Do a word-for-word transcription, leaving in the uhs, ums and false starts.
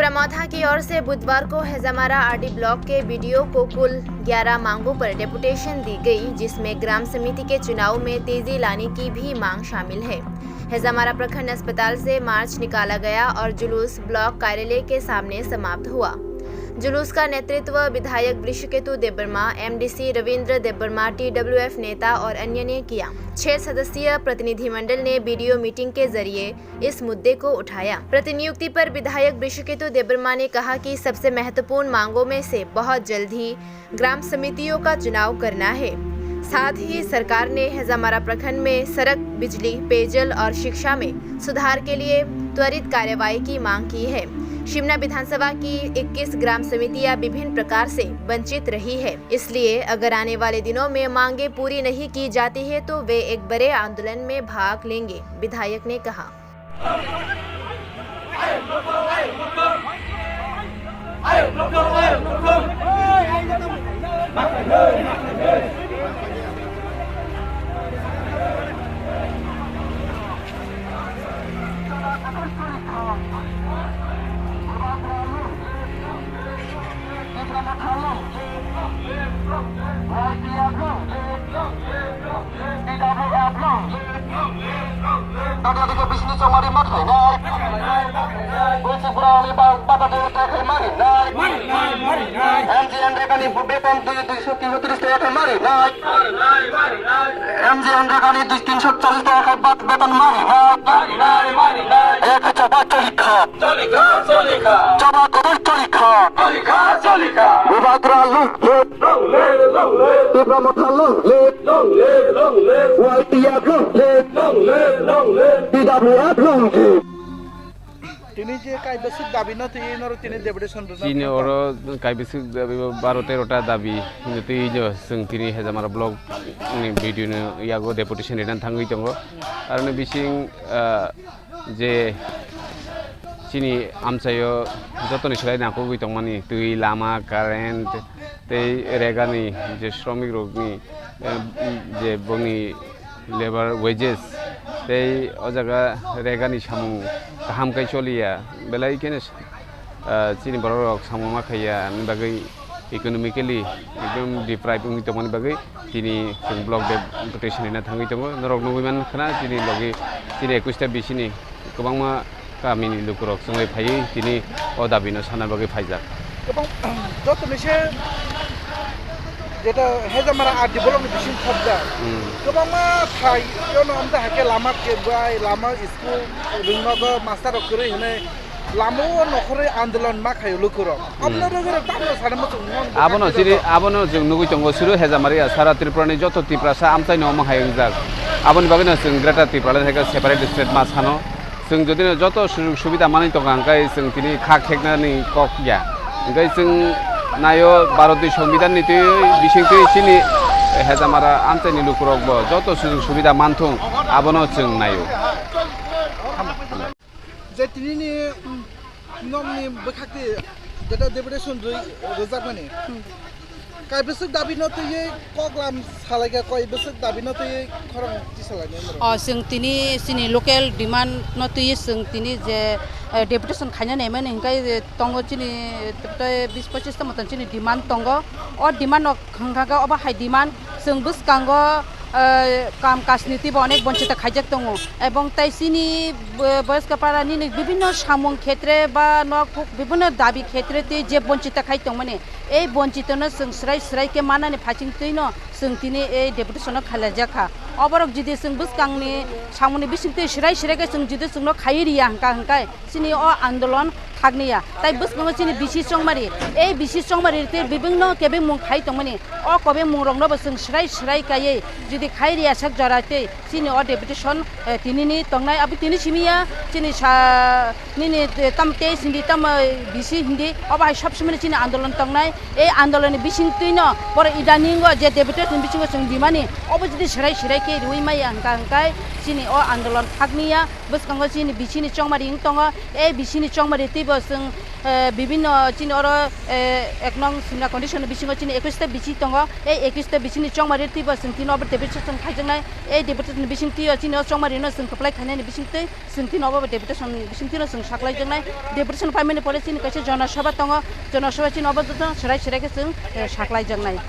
प्रमोथा की ओर से बुधवार को हेजामारा आरडी ब्लॉक के बीडीओ को कुल ग्यारह मांगों पर डेपुटेशन दी गई, जिसमें ग्राम समिति के चुनाव में तेजी लाने की भी मांग शामिल है। हेजामारा प्रखंड अस्पताल से मार्च निकाला गया और जुलूस ब्लॉक कार्यालय के सामने समाप्त हुआ। जुलूस का नेतृत्व विधायक वृषकेतु देबबर्मा, एमडीसी रविंद्र देबबर्मा, टीडब्ल्यूएफ नेता और अन्य ने किया। छह सदस्यीय प्रतिनिधिमंडल ने बीडीओ मीटिंग के जरिए इस मुद्दे को उठाया। प्रतिनियुक्ति पर विधायक वृषकेतु देबबर्मा ने कहा कि सबसे महत्वपूर्ण मांगों में से बहुत जल्द ही ग्राम समितियों का चुनाव करना है। साथ ही सरकार ने हेजामारा प्रखंड में सड़क, बिजली, पेयजल और शिक्षा में सुधार के लिए त्वरित कार्रवाई की मांग की है। शिमला विधानसभा की इक्कीस ग्राम समितियां विभिन्न प्रकार से वंचित रही है, इसलिए अगर आने वाले दिनों में मांगे पूरी नहीं की जाती है तो वे एक बड़े आंदोलन में भाग लेंगे, विधायक ने कहा। Tata dike bisini chongmari ma khlainai. Bwswk bwrani ba-, bata dui taka khai ma rinai. M G N Rekha ni beton dui, duiso, tinso tris taka khai ma rinai. M G N Rekha ni dui, tinso challis taka khai bat-, beton ma rinai. Ek chaba choli kha. Choli kha, choli kha. Chaba kotor choli kha. Choli kha, choli kha. Bubagra lut lut. Long live, long live. Tipra Motha long live. Long live, long live. Y T F long live. Long live, long live. T W F long live. Tini je kaibaswk dabi no twi norok tini deputation rwna Chini thangkha. Oro kaibaswk dabi bo baro tero ta dabi hinwi twi no chwng tini Hejamara block ni B D O ni yago deputation rwna thangwi tongo. Aroni bising, ah, je chini amchaio jotoni slai nangkukgwi tongmani twi, lama, current tei regani je shramik rokni, eh, je bongni labour wages tei o jaga regani samung kaham khe choliya, belai kheno, ah, chini borok rok samung ma khaiya ni bagwi economically ekdom deprive wngwi tongmani bagwi tini chwng block deputation rwna thangwi tongo. Norok nugwi mankha na chini logi chini ekwis ta bisini kwbangma kamini lukurok chwngwi phaiwi tini o dabino sana bagwi phaijak. Kwbang, jotoni se jeta Hejamara R D block ni bising khobjak. Hmm. Kwbangma thai yono amda haikhe lama kebbai, lama school rwngnogo master rok kwrwi hwnwi lama o nokhorwi andolon ma khaio lukurok. Hmm. Abono rwgwi rok tamno sana muchung non. Abono chini, abono chwng nugwi tongo, suru Hejamari ya sara Tripura ni joto Tiprasa amchaino omo hai wngjak. Aboni bagwino chwng Greater Tipraland hai khe separate state ma sano. Chwng jodi no joto sujug subida manwi tongkha, hwnkhe chwng tini kha kheknani kok ya. Hwnkhe chwng naio Bharotni Songbidanni twi bising twi chini Hejamara amchaini lukurokbo joto sujug subida manthung, abono chwng naio. Je tinini, mm, nokni bwkhakni jeta deputation rwi-, rwjakmani. Hmm. Kaibwswk dabino twiwi koklam salaikha, kaibwswk dabino twiwi khorang tisalainai norok? O, chwng tini chini local demand no twiwi chwng tini je, eh, deputation khaina naimani hwnkhe, eh, tongo chini, eh, tei bis pochis ta motan chini demand tongo. O demand rok hwnkha khe obo hai demand chwng bwskango, eh, kam kajni twibo onek bonchito khaijak tongo. Ebong tei chini bo-, boyosko para nini bibhinno samung khetre ba nok bibhinno dabi khetre twi je bonchito khai tongmani, ei bonchitono chwng swrai swrai khe mannani phaising twino chwng tini ei deputation-o khailaijak kha. Oborok jodi chwng bwskangni samungni bisingtwi swrai swrai khe chwng jodi chwngno khaiwi riya hwnkha, hwnkhe chini o andolon khakni ya. Tai bwskango chini bisi chongmari, ei bisi chongmari tei bibingno kebengmung khai tongmani, o kebengmungroknobo chwng swrai swrai kaiwi jodi khai riya sak jora tei chini o deputation, eh, tinini tongnai, abo tini simi ya, chini sa, nini, eh, tam teis hindi, tam, eh, bisi hindi, obo hai sob somoi chini andolon tongnai. Ei andolonni bisingtwino borok idaningo je deputation bisingo chwng dimani, obo jodi swrai swrai khe riui maya hwnkha hwnkhe chini o andolon khakniya bwskango chini bisini chongmari wng tongo. E bisini chongmari twibo chwng, eh, bibinno chini oro, eh, ek nong singna condition bisingo chini ekwis ta bisi tongo. E ekwis ta bisini chongmari twibo chwng tini obo deputation khaijaknai. E deputation bising twio chini o chongmarino chwng kwplai khainani bising twi chwng tini obo deputation bising twino chwng saklaijaknai. Deputation paimani pore chini kaisa jonosabha tongo. Jonosabha chini obo joto serai serai khe chwng, eh, saklaijaknai.